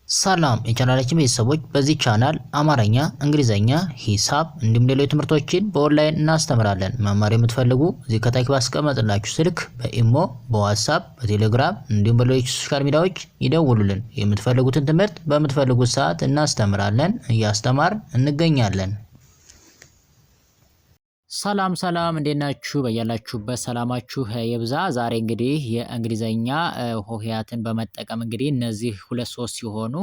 ሰላም የቻናላችን ቤተሰቦች፣ በዚህ ቻናል አማርኛ፣ እንግሊዘኛ፣ ሂሳብ እንዲሁም ሌሎች ትምህርቶችን በኦንላይን እናስተምራለን። መማር የምትፈልጉ እዚህ ከታች ባስቀመጥላችሁ ስልክ በኢሞ፣ በዋትሳፕ፣ በቴሌግራም እንዲሁም በሌሎች social media ዎች ይደውሉልን። የምትፈልጉትን ትምህርት በምትፈልጉት ሰዓት እናስተምራለን፣ እያስተማርን እንገኛለን። ሰላም ሰላም፣ እንዴት ናችሁ? በያላችሁበት ሰላማችሁ ይብዛ። ዛሬ እንግዲህ የእንግሊዘኛ ሆሄያትን በመጠቀም እንግዲህ እነዚህ ሁለት ሶስት ሲሆኑ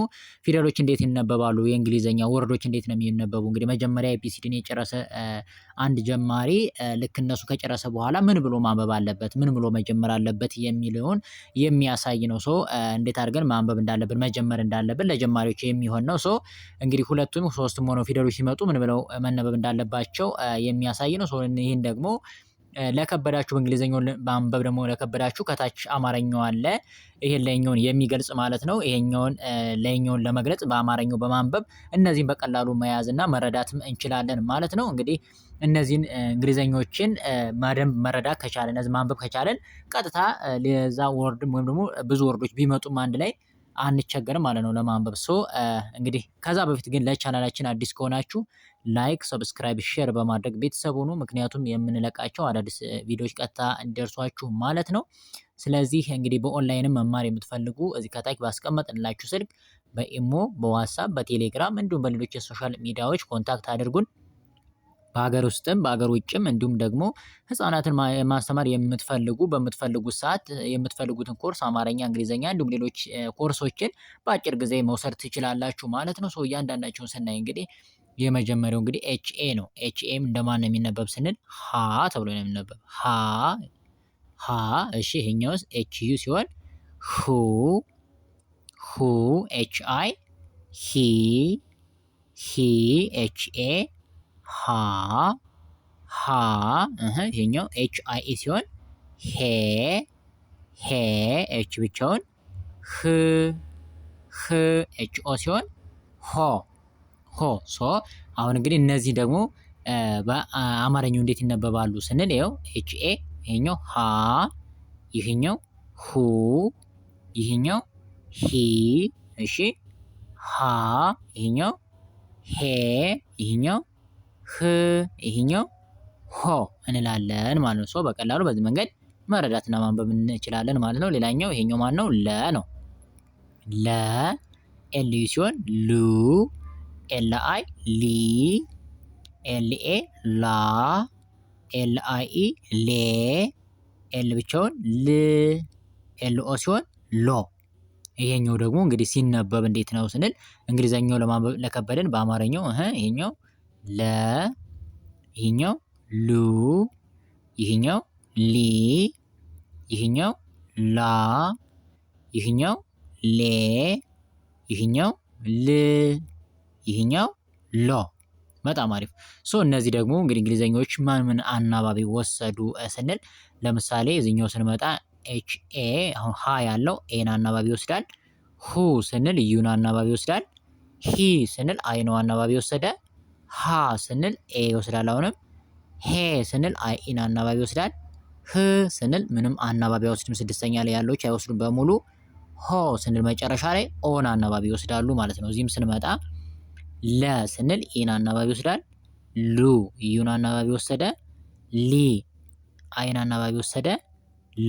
ፊደሎች እንዴት ይነበባሉ፣ የእንግሊዘኛ word ኦች እንዴት ነው የሚነበቡ? እንግዲህ መጀመሪያ ABCD ን የጨረሰ አንድ ጀማሪ ልክ እነሱ ከጨረሰ በኋላ ምን ብሎ ማንበብ አለበት፣ ምን ብሎ መጀመር አለበት የሚለውን የሚያሳይ ነው። So እንዴት አድርገን ማንበብ እንዳለብን፣ መጀመር እንዳለብን ለጀማሪዎች የሚሆን ነው። So እንግዲህ ሁለቱም ሶስቱም ሆነው ፊደሎች ሲመጡ ምን ብለው መነበብ እንዳለባቸው የሚያሳይ ነው። ይህን ደግሞ ለከበዳችሁ፣ በእንግሊዘኛው ማንበብ ደግሞ ለከበዳችሁ ከታች አማርኛው አለ። ይሄን ላይኛውን የሚገልጽ ማለት ነው። ይሄኛውን ላይኛውን ለመግለጽ በአማርኛው በማንበብ እነዚህን በቀላሉ መያዝ እና መረዳትም እንችላለን ማለት ነው። እንግዲህ እነዚህን እንግሊዘኞችን በደንብ መረዳት ከቻለን፣ እነዚህ ማንበብ ከቻለን ቀጥታ ለዛ word ም ወይም ደግሞ ብዙ word ኦች ቢመጡም አንድ ላይ አንቸገርም ማለት ነው ለማንበብ። So እንግዲህ ከዛ በፊት ግን ለቻናላችን አዲስ ከሆናችሁ like፣ subscribe፣ share በማድረግ ቤተሰብ ሁኑ። ምክንያቱም የምንለቃቸው አዳዲስ ቪዲዮዎች ቀጥታ እንዲደርሷችሁ ማለት ነው። ስለዚህ እንግዲህ በኦንላይንም መማር የምትፈልጉ እዚህ ከታች ባስቀመጥንላችሁ ስልክ በኢሞ፣ በዋትሳፕ፣ በቴሌግራም እንዲሁም በሌሎች የ social media ዎች contact አድርጉን። በሀገር ውስጥም በሀገር ውጭም እንዲሁም ደግሞ ህፃናትን ማስተማር የምትፈልጉ በምትፈልጉት ሰዓት የምትፈልጉትን ኮርስ አማርኛ፣ እንግሊዘኛ እንዲሁም ሌሎች ኮርሶችን በአጭር ጊዜ መውሰድ ትችላላችሁ ማለት ነው። So እያንዳንዳቸውን ስናይ እንግዲህ የመጀመሪያው እንግዲህ HA ነው። HA ም እንደማን ነው የሚነበብ ስንል ሃ ተብሎ ነው የሚነበብ፣ ሃ ሃ። እሺ፣ ይሄኛውስ HU ሲሆን ሁ ሁ። HI ሂ ሂ። HA ሃ ሃ። ይሄኛው HIE ሲሆን ሄ ሄ። H ብቻውን ህ ህ። HO ሲሆን ሆ ሆ። So አሁን እንግዲህ እነዚህ ደግሞ በአማርኛው እንዴት ይነበባሉ ስንል ይኸው HA ይሄኛው ሃ፣ ይሄኛው ሁ፣ ይሄኛው ሂ፣ እሺ ሃ፣ ይሄኛው ሄ፣ ይሄኛው ህ፣ ይሄኛው ሆ እንላለን ማለት ነው። So በቀላሉ በዚህ መንገድ መረዳትና ማንበብ እንችላለን ማለት ነው። ሌላኛው ይሄኛው ማን ነው? ለ ነው። ለ LU ሲሆን ሉ። LI ሊ። LA ላ። LIE ሌ። L ብቻውን ል። LO ሲሆን ሎ። ይሄኛው ደግሞ እንግዲህ ሲነበብ እንዴት ነው ስንል እንግሊዘኛው ለማንበብ ለከበደን በአማርኛው ይሄኛው ለ፣ ይሄኛው ሉ፣ ይሄኛው ሊ፣ ይሄኛው ላ፣ ይሄኛው ሌ፣ ይሄኛው ል፣ ይሄኛው ሎ። በጣም አሪፍ። So እነዚህ ደግሞ እንግዲህ እንግሊዘኞች ማን ምን አናባቢ ወሰዱ ስንል ለምሳሌ እዚህኛው ስንመጣ HA አሁን ሃ ያለው A ን አናባቢ ይወስዳል። ሁ ስንል U ን አናባቢ ይወስዳል። ሂ ስንል I ነው አናባቢ ወሰደ። ሃ ስንል A ይወስዳል። አሁንም ሄ ስንል IE ን አናባቢ ይወስዳል። ህ ስንል ምንም አናባቢ አይወስድም። ስድስተኛ ላይ ያሉት አይወስዱም በሙሉ። ሆ ስንል መጨረሻ ላይ O ን አናባቢ ይወስዳሉ ማለት ነው። እዚህም ስንመጣ ለ ስንል E ን አናባቢ ይወስዳል። ሉ U ን አናባቢ ወሰደ። ሊ I ን አናባቢ ወሰደ።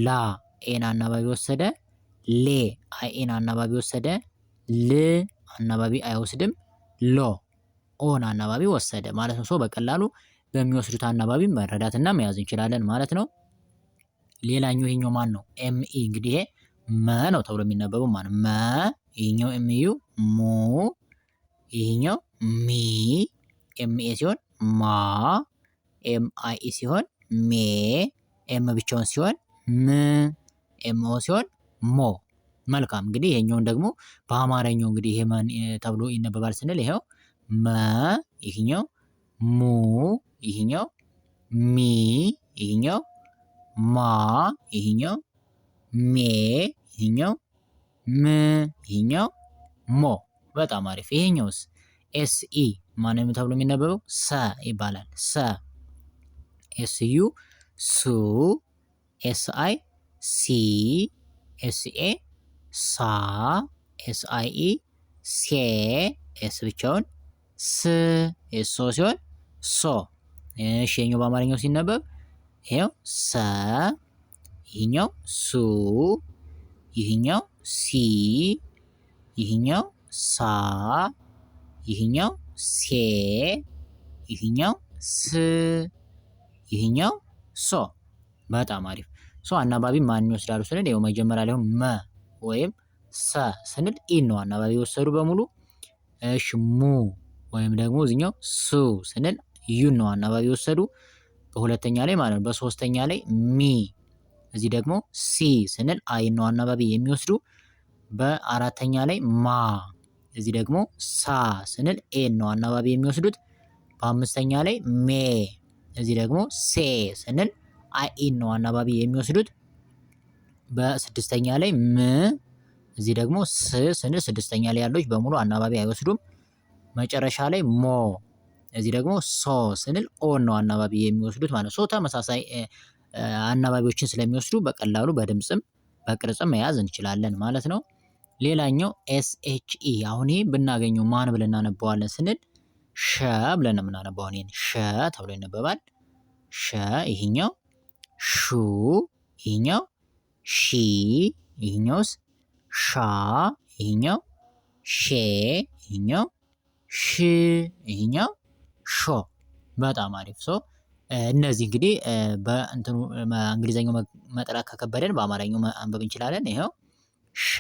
ላ A ን አናባቢ ወሰደ። ሌ IE ን አናባቢ ወሰደ። ል አናባቢ አይወስድም። ሎ O ን አናባቢ ወሰደ ማለት ነው። So በቀላሉ በሚወስዱት አናባቢ መረዳትና መያዝ እንችላለን ማለት ነው። ሌላኛው ይሄኛው ማን ነው? ME እንግዲህ ይሄ መ ነው ተብሎ የሚነበበው ማለት መ። ይሄኛው MU ሙ፣ ይሄኛው ሚ። MA ሲሆን ማ፣ MIE ሲሆን ሜ፣ M ብቻውን ሲሆን ም፣ MO ሲሆን ሞ። መልካም፣ እንግዲህ ይሄኛውን ደግሞ በአማርኛው እንግዲህ ይሄ ማን ተብሎ ይነበባል ስንል ይሄው መ፣ ይሄኛው ሙ፣ ይሄኛው ሚ፣ ይሄኛው ማ፣ ይሄኛው ሜ፣ ይሄኛው ም፣ ይሄኛው ሞ። በጣም አሪፍ። ይሄኛውስ SE ማነው ተብሎ የሚነበበው? ሰ ይባላል። ሰ። SU ሱ፣ SI ሲ፣ SA ሳ፣ SIE ሴ S ብቻውን፣ ስ S O ሲሆን ሶ። እሺ ይሄኛው በአማርኛው ሲነበብ ይሄው ሰ፣ ይሄኛው ሱ፣ ይሄኛው ሲ፣ ይሄኛው ሳ፣ ይሄኛው ሴ፣ ይሄኛው ስ፣ ይሄኛው ሶ። በጣም አሪፍ። So አናባቢ ማን ይወስዳሉ ስንል ይኸው መጀመሪያ ላይ መ ወይም ሰ ስንል E ን ነው አናባቢ የወሰዱ በሙሉ። እሺ ሙ ወይም ደግሞ እዚህኛው ሱ ስንል U ን ነው አናባቢ የወሰዱ በሁለተኛ ላይ ማለት ነው። በሶስተኛ ላይ ሚ፣ እዚህ ደግሞ ሲ ስንል I ነው አናባቢ የሚወስዱ። በአራተኛ ላይ ማ፣ እዚህ ደግሞ ሳ ስንል A ን ነው አናባቢ የሚወስዱት። በአምስተኛ ላይ ሜ፣ እዚህ ደግሞ ሴ ስንል I E ን ነው አናባቢ የሚወስዱት። በስድስተኛ ላይ ም፣ እዚህ ደግሞ ስ ስንል ስድስተኛ ላይ ያሉት በሙሉ አናባቢ አይወስዱም። መጨረሻ ላይ ሞ፣ እዚህ ደግሞ ሶ ስንል O ን ነው አናባቢ የሚወስዱት ማለት ነው። So ተመሳሳይ አናባቢዎችን ስለሚወስዱ በቀላሉ በድምፅም በቅርጽም መያዝ እንችላለን ማለት ነው። ሌላኛው S H E፣ አሁን ይሄ ብናገኘው ማን ብለን እናነባዋለን ስንል ሸ ብለን ነው የምናነባው። ይሄን ሸ ተብሎ ይነበባል። ሸ፣ ይሄኛው ሹ፣ ይሄኛው ሺ፣ ይሄኛውስ ሻ፣ ይሄኛው ሼ፣ ይሄኛው ሽ፣ ይሄኛው ሾ። በጣም አሪፍ። So እነዚህ እንግዲህ በእንትኑ እንግሊዘኛው መጥራት ከከበደን በአማርኛው ማንበብ እንችላለን። ይኸው ሸ፣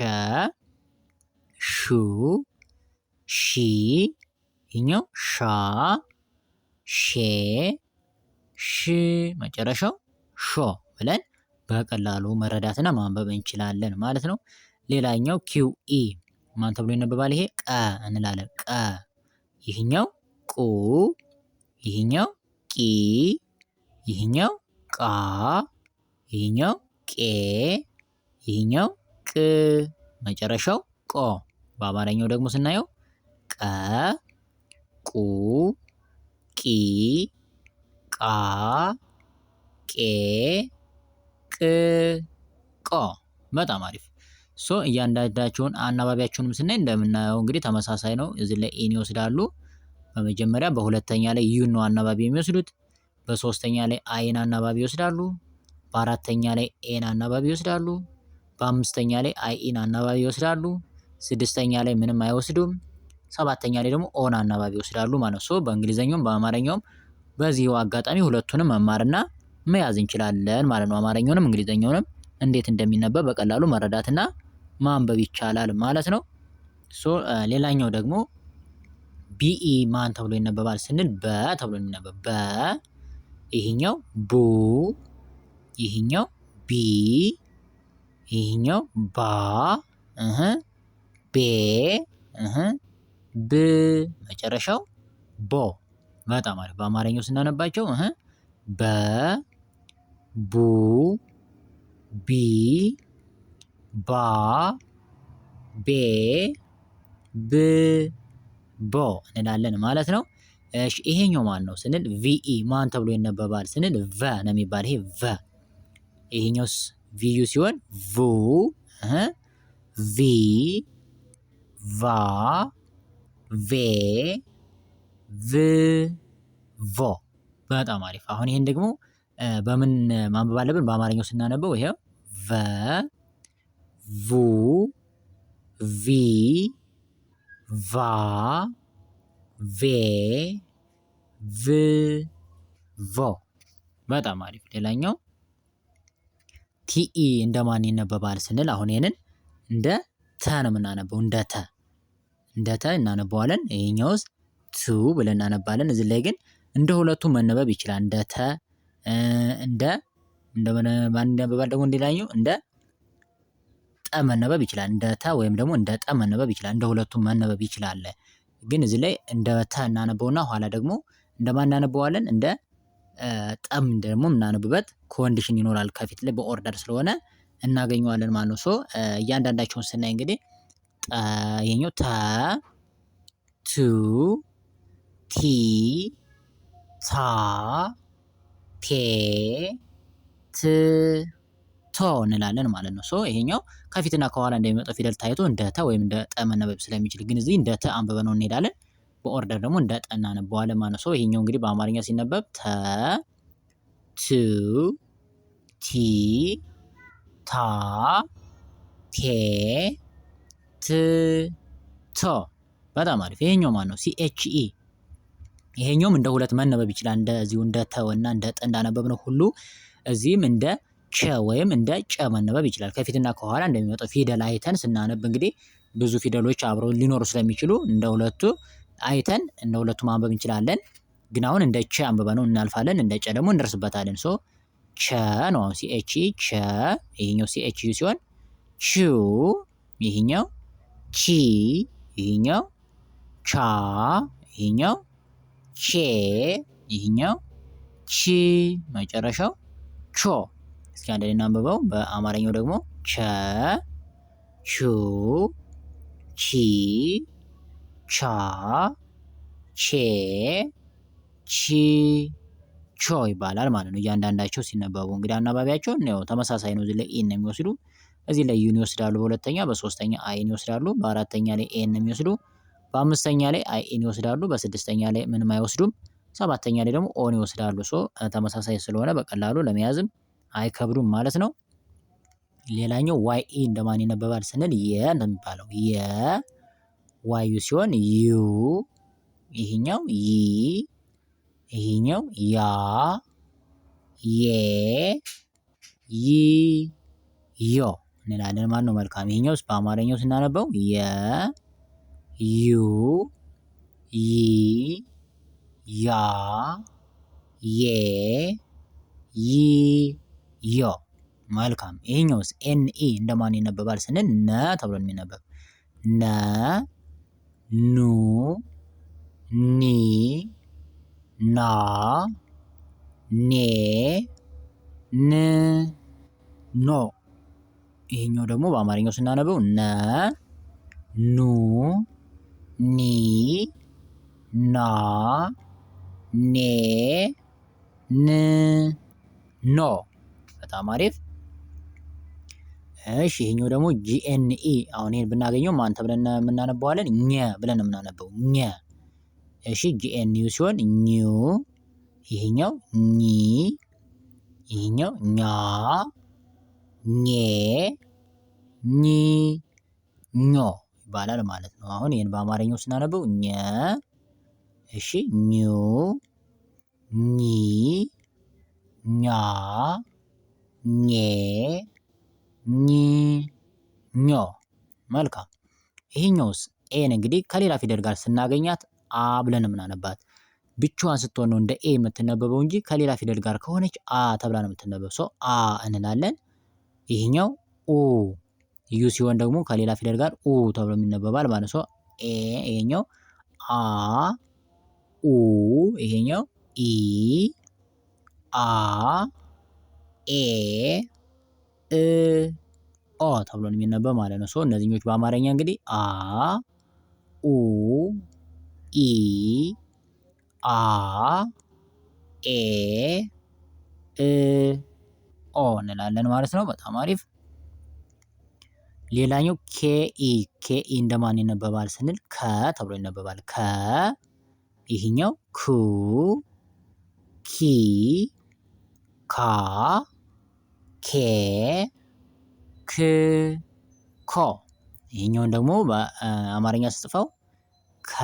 ሹ፣ ሺ፣ ይሄኛው ሻ፣ ሼ፣ ሽ፣ መጨረሻው ሾ ብለን በቀላሉ መረዳትና ማንበብ እንችላለን ማለት ነው። ሌላኛው Q E ማን ተብሎ ይነበባል? ይሄ ቀ እንላለን። ቀ፣ ይህኛው ቁ፣ ይህኛው ቂ፣ ይህኛው ቃ፣ ይህኛው ቄ፣ ይህኛው ቅ፣ መጨረሻው ቆ። በአማርኛው ደግሞ ስናየው ቀ፣ ቁ፣ ቂ፣ ቃ፣ ቄ፣ ቅ፣ ቆ። በጣም አሪፍ። So እያንዳንዳቸውን አናባቢያቸውንም ስናይ እንደምናየው እንግዲህ ተመሳሳይ ነው። እዚህ ላይ E ን ይወስዳሉ በመጀመሪያ፣ በሁለተኛ ላይ U ን ነው አናባቢ የሚወስዱት። በሶስተኛ ላይ I ን አናባቢ ይወስዳሉ። በአራተኛ ላይ A ን አናባቢ ይወስዳሉ። በአምስተኛ ላይ I E ን አናባቢ ይወስዳሉ። ስድስተኛ ላይ ምንም አይወስዱም። ሰባተኛ ላይ ደግሞ O ን አናባቢ ይወስዳሉ ማለት ነው። So በእንግሊዘኛውም በአማርኛውም በዚሁ አጋጣሚ ሁለቱንም መማርና መያዝ እንችላለን ማለት ነው። አማርኛውንም እንግሊዘኛውንም እንዴት እንደሚነበብ በቀላሉ መረዳትና ማንበብ ይቻላል ማለት ነው። So ሌላኛው ደግሞ BE ማን ተብሎ ይነበባል ስንል በ ተብሎ የሚነበብ በ፣ ይሄኛው ቡ፣ ይሄኛው ቢ፣ ይሄኛው ባ፣ እህ ቤ፣ እህ ብ፣ መጨረሻው ቦ። በጣም አሪፍ። በአማርኛው ስናነባቸው እህ በ፣ ቡ፣ ቢ፣ ባ፣ ቤ፣ ብ፣ ቦ እንላለን ማለት ነው። እሺ ይሄኛው ማን ነው ስንል VE ማን ተብሎ ይነበባል ስንል ቨ ነው የሚባል። ይሄ ቨ። ይሄኛውስ VU ሲሆን ቩ፣ ቪ፣ ቫ፣ ቬ፣ ቭ፣ ቮ። በጣም አሪፍ። አሁን ይሄን ደግሞ በምን ማንበብ አለብን? በአማርኛው ስናነበው ይሄው ቨ፣ ቩ፣ ቪ፣ ቫ፣ ቬ፣ ቭ፣ ቮ። በጣም አሪፍ። ሌላኛው TE እንደማን ይነበባል ስንል አሁን ይሄንን እንደ ተ ነው የምናነበው። እንደ ተ፣ እንደ ተ እናነበዋለን። ይሄኛውስ ቱ ብለን እናነባለን። እዚህ ላይ ግን እንደ ሁለቱ መነበብ ይችላል። እንደ ተ፣ እንደ እንደ ማን ይነበባል ደግሞ እንደላኛው እንደ ጠ መነበብ ይችላል። እንደ ተ ወይም ደግሞ እንደ ጠ መነበብ ይችላል። እንደ ሁለቱም መነበብ ይችላል። ግን እዚህ ላይ እንደ ተ እናነበውና ኋላ ደግሞ እንደማን እናነበዋለን? እንደ ጠም ደግሞ የምናነብበት condition ይኖራል። ከፊት ላይ በ order ስለሆነ እናገኘዋለን ማለት ነው። So እያንዳንዳቸውን ስናይ እንግዲህ ጠ፣ ይሄኛው ተ፣ ቱ፣ ቲ፣ ታ፣ ቴ፣ ት፣ ቶ። ቶ እንላለን ማለት ነው። So ይሄኛው ከፊትና ከኋላ እንደሚመጣው ፊደል ታይቶ እንደ ተ ወይም እንደ ጠ መነበብ ስለሚችል ግን እዚህ እንደ ተ አንብበነው እንሄዳለን። በ order ደግሞ እንደ ጠ እናነበዋለን ማለት ነው። So ይሄኛው እንግዲህ በአማርኛ ሲነበብ ተ፣ ቱ፣ ቲ፣ ታ፣ ቴ፣ ት፣ ቶ። በጣም አሪፍ። ይሄኛው ማን ነው? CHE። ይሄኛውም እንደ ሁለት መነበብ ይችላል። እንደዚሁ እንደ ተ እና እንደ ጠ እንዳነበብነው ሁሉ እዚህም እንደ ቸ ወይም እንደ ጨ መነበብ ይችላል። ከፊትና ከኋላ እንደሚመጣው ፊደል አይተን ስናነብ እንግዲህ ብዙ ፊደሎች አብረው ሊኖሩ ስለሚችሉ እንደ ሁለቱ አይተን እንደ ሁለቱ ማንበብ እንችላለን። ግን አሁን እንደ ቸ አንብበነው እናልፋለን። እንደ ጨ ደግሞ እንደርስበታለን። So ቸ ነው አሁን CHE ቸ። ይሄኛው CHU ሲሆን ቹ፣ ይሄኛው ቺ፣ ይሄኛው ቻ፣ ይሄኛው ቼ፣ ይሄኛው ቺ፣ መጨረሻው ቾ። እስኪ አንድ ላይ እናንብበው። በአማርኛው ደግሞ ቸ፣ ቹ፣ ቺ፣ ቻ፣ ቼ፣ ቺ፣ ቾ ይባላል ማለት ነው። እያንዳንዳቸው ሲነበቡ እንግዲህ አናባቢያቸው ነው ተመሳሳይ ነው። እዚህ ላይ E ን ነው የሚወስዱ፣ እዚህ ላይ U ን ይወስዳሉ። በሁለተኛ በሶስተኛ I ን ይወስዳሉ። በአራተኛ ላይ A ን ነው የሚወስዱ። በአምስተኛ ላይ I E ን ይወስዳሉ። በስድስተኛ ላይ ምንም አይወስዱም። ሰባተኛ ላይ ደግሞ O ን ይወስዳሉ። So ተመሳሳይ ስለሆነ በቀላሉ ለመያዝም አይከብዱም ማለት ነው። ሌላኛው YE እንደማን ይነበባል ስንል የ ነው የሚባለው። የ YU ሲሆን ዩ፣ ይሄኛው ይ፣ ይሄኛው ያ፣ ዬ፣ ይ፣ ዮ እንላለን ማለት ነው። መልካም። ይሄኛው በአማርኛው ስናነበው የ፣ ዩ፣ ይ፣ ያ፣ ዬ፣ ይ፣ ዮ። መልካም። ይሄኛውስ NE እንደማን ይነበባል ስንል ነ ተብሎ ነው የሚነበብ። ነ፣ ኑ፣ ኒ፣ ና፣ ኔ፣ ን፣ ኖ። ይሄኛው ደግሞ በአማርኛው ስናነበው ነ፣ ኑ፣ ኒ፣ ና፣ ኔ፣ ን፣ ኖ። በጣም አሪፍ። እሺ ይሄኛው ደግሞ GNE። አሁን ይሄን ብናገኘው ማን ተብለን የምናነበዋለን? ኘ ብለን የምናነበው ኘ። እሺ GNU ሲሆን ኙ፣ ይሄኛው ኚ፣ ይሄኛው ኛ፣ ኜ፣ ኚ፣ ኞ ይባላል ማለት ነው። አሁን ይሄን በአማርኛው ስናነበው ኘ፣ እሺ ኙ፣ ኚ፣ ኛ፣ ኜ፣ ኚ፣ ኞ። መልካም። ይሄኛውስ A ን እንግዲህ ከሌላ ፊደል ጋር ስናገኛት አ ብለን የምናነባት። ብቻዋን ስትሆን ነው እንደ ኤ የምትነበበው እንጂ ከሌላ ፊደል ጋር ከሆነች አ ተብላ ነው የምትነበበው። So አ እንላለን። ይሄኛው ኡ፣ U ሲሆን ደግሞ ከሌላ ፊደል ጋር ኡ ተብሎ የሚነበባል ማለት ነው። A ይሄኛው አ፣ ኡ፣ ይሄኛው ኢ፣ አ፣ ኤ፣ እ፣ ኦ ተብሎ ነው የሚነበብ ማለት ነው። So እነዚህኞች በአማርኛ እንግዲህ አ፣ ኡ፣ ኢ፣ አ፣ ኤ፣ እ፣ ኦ እንላለን ማለት ነው። በጣም አሪፍ። ሌላኛው KE። KE እንደማን ይነበባል ስንል ከ ተብሎ ይነበባል። ከ፣ ይሄኛው ኩ፣ ኪ፣ ካ፣ ኬ፣ ክ፣ ኮ። ይሄኛውን ደግሞ በአማርኛ ስጽፈው ከ፣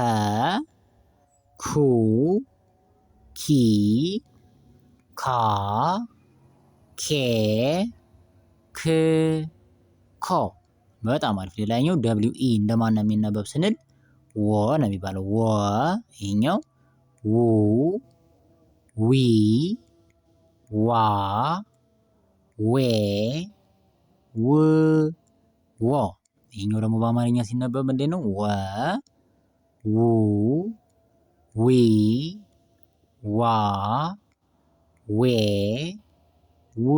ኩ፣ ኪ፣ ካ፣ ኬ፣ ክ፣ ኮ። በጣም አሪፍ። ሌላኛው WE እንደማን ነው የሚነበብ ስንል ወ ነው የሚባለው። ወ፣ ይሄኛው ው፣ ዊ፣ ዋ፣ ዌ፣ ው፣ ዎ። ይሄኛው ደግሞ በአማርኛ ሲነበብ እንዴት ነው? ወ፣ ው፣ ዊ፣ ዋ፣ ዌ፣ ው፣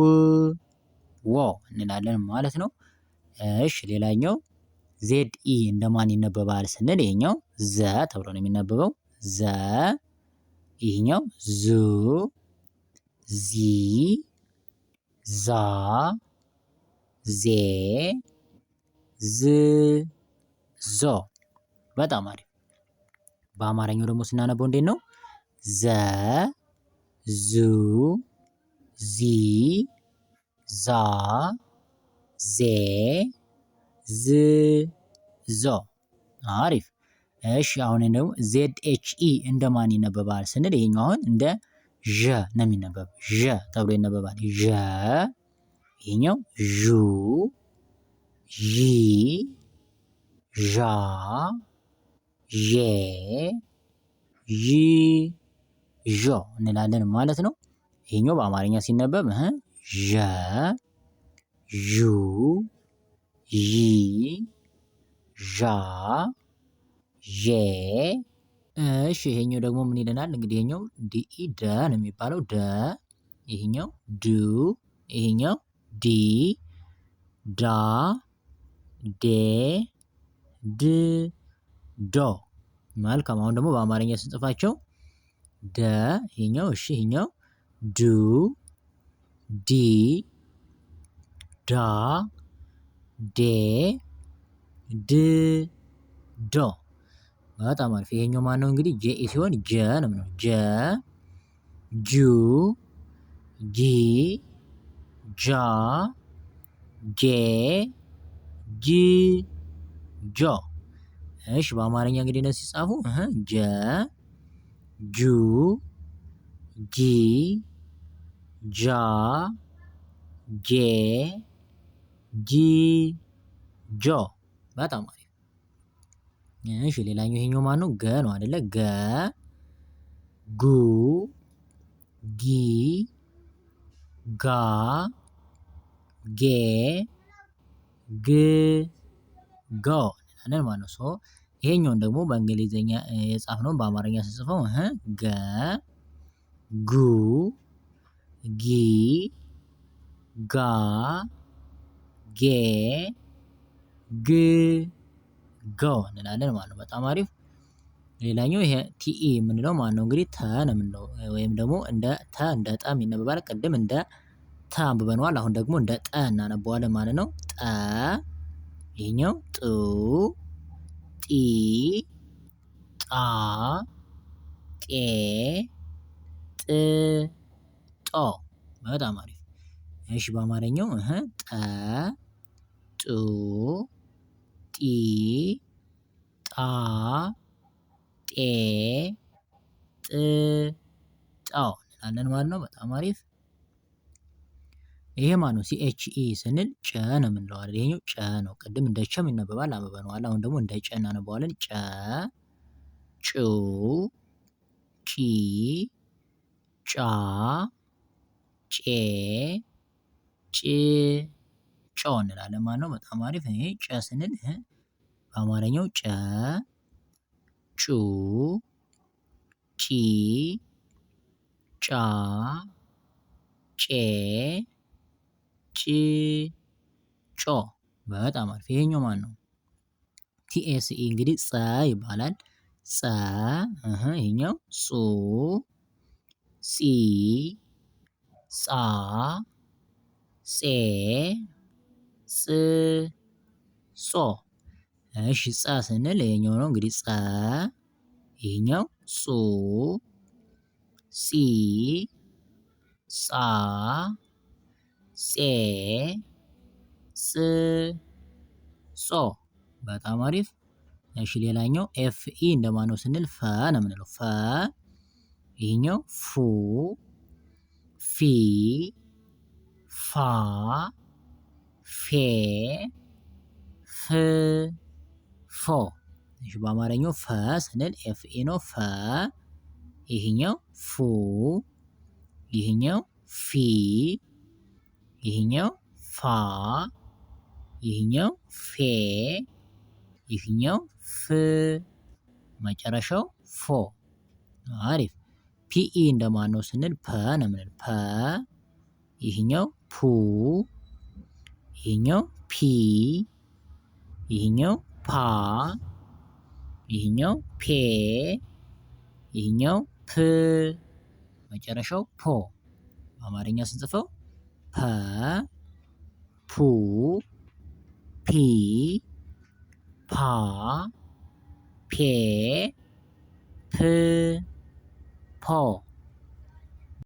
ዎ እንላለን ማለት ነው። እሺ ሌላኛው ZE እንደማን ይነበባል ስንል ይሄኛው ዘ ተብሎ ነው የሚነበበው። ዘ፣ ይሄኛው ዙ፣ ዚ፣ ዛ፣ ዜ፣ ዝ፣ ዞ። በጣም አሪፍ። በአማርኛው ደግሞ ስናነበው እንዴት ነው? ዘ፣ ዙ፣ ዚ፣ ዛ፣ ዜ፣ ዝ፣ ዞ። አሪፍ። እሺ አሁን ደግሞ Z H E እንደማን ይነበባል ስንል ይሄኛው አሁን እንደ ዠ ነው የሚነበብ፣ ዠ ተብሎ ይነበባል። ዠ። ይሄኛው ዡ፣ ዢ፣ ዣ፣ ዤ፣ ዢ፣ ዦ እንላለን ማለት ነው። ይሄኛው በአማርኛ ሲነበብ ዠ፣ ዡ፣ ዢ፣ ዣ፣ ዤ። እሺ ይሄኛው ደግሞ ምን ይለናል? እንግዲህ ይሄኛው DE ደ ነው የሚባለው፣ ደ። ይሄኛው ዱ፣ ይሄኛው ዲ፣ ዳ፣ ዴ፣ ድ፣ ዶ። መልካም። አሁን ደግሞ በአማርኛ ስንጽፋቸው ደ፣ ይሄኛው እሺ፣ ይሄኛው ዱ፣ ዲ፣ ዳ፣ ዴ፣ ድ፣ ዶ። በጣም አሪፍ። ይሄኛው ማነው እንግዲህ JE ሲሆን ጀ ነው የሚለው፣ ጀ፣ ጁ፣ ጂ፣ ጃ፣ ጄ፣ ጅ፣ ጆ። እሺ በአማርኛ እንግዲህ እነዚህ ሲጻፉ ጀ፣ ጁ፣ ጂ፣ ጃ፣ ጄ፣ ጂ፣ ጆ። በጣም አሪፍ። እሺ ሌላኛው ይሄኛው ማን ነው? ገ ነው አይደለ? ገ፣ ጉ፣ ጊ፣ ጋ፣ ጌ፣ ግ፣ ጎ እንላለን ማለት ነው። So ይሄኛውን ደግሞ በእንግሊዘኛ የጻፍነውን በአማርኛ ስንጽፈው ገ፣ ጉ፣ ጊ፣ ጋ፣ ጌ፣ ግ፣ ጎ እንላለን ማለት ነው። በጣም አሪፍ። ሌላኛው ይሄ TE የምንለው ማለት ነው እንግዲህ ተ ነው የምንለው፣ ወይም ደግሞ እንደ ተ እንደ ጠም ይነበባል። ቅድም እንደ ተ አንብበነዋል። አሁን ደግሞ እንደ ጠ እናነበዋለን ማለት ነው። ጠ። ይሄኛው ጡ፣ ጢ፣ ጣ፣ ጤ፣ ጥ፣ ጦ። በጣም አሪፍ። እሺ በአማርኛው ጠ፣ ጡ፣ ጢ፣ ጣ፣ ጤ፣ ጥ፣ ጦ እንላለን ማለት ነው። በጣም አሪፍ። ይሄ ማነው? CHE ስንል ጨ ነው የምንለው አይደል? ይሄኛው ጨ ነው። ቅድም እንደ ቸም ይነበባል አንብበነዋል። አሁን ደግሞ እንደ ጨ እናነበዋለን። ጨ፣ ጩ፣ ጪ፣ ጫ፣ ጬ፣ ጭ፣ ጮ እንላለን ማለት ነው። በጣም አሪፍ። ይሄ ጨ ስንል በአማርኛው ጨ፣ ጩ፣ ጪ፣ ጫ፣ ጬ፣ ጭ፣ ጮ። በጣም አሪፍ። ይሄኛው ማን ነው? TSE እንግዲህ ጸ ይባላል። ጸ። ይሄኛው ጹ፣ ጺ፣ ጻ፣ ጼ፣ ጽ፣ ጾ። እሺ ጸ ስንል ይሄኛው ነው እንግዲህ ጸ፣ ይሄኛው ጹ፣ ጺ፣ ጻ፣ ጼ፣ ጽ፣ ጾ። በጣም አሪፍ። እሺ ሌላኛው FE እንደማን ነው ስንል ፈ ነው የምንለው፣ ፈ። ይሄኛው ፉ፣ ፊ፣ ፋ፣ ፌ፣ ፍ፣ ፎ። እሺ በአማርኛው ፈ ስንል FE ነው፣ ፈ። ይሄኛው ፉ፣ ይሄኛው ፊ፣ ይሄኛው ፋ፣ ይሄኛው ፌ፣ ይሄኛው ፍ፣ መጨረሻው ፎ። አሪፍ። PE እንደማን ነው ስንል ፐ ነው የምንለው፣ ፐ። ይሄኛው ፑ፣ ይሄኛው ፒ፣ ይሄኛው ፓ፣ ይሄኛው ፔ፣ ይሄኛው ፕ፣ መጨረሻው ፖ። በአማርኛ ስንጽፈው ፐ፣ ፑ፣ ፑ፣ ፒ፣ ፓ፣ ፔ፣ ፕ፣ ፖ።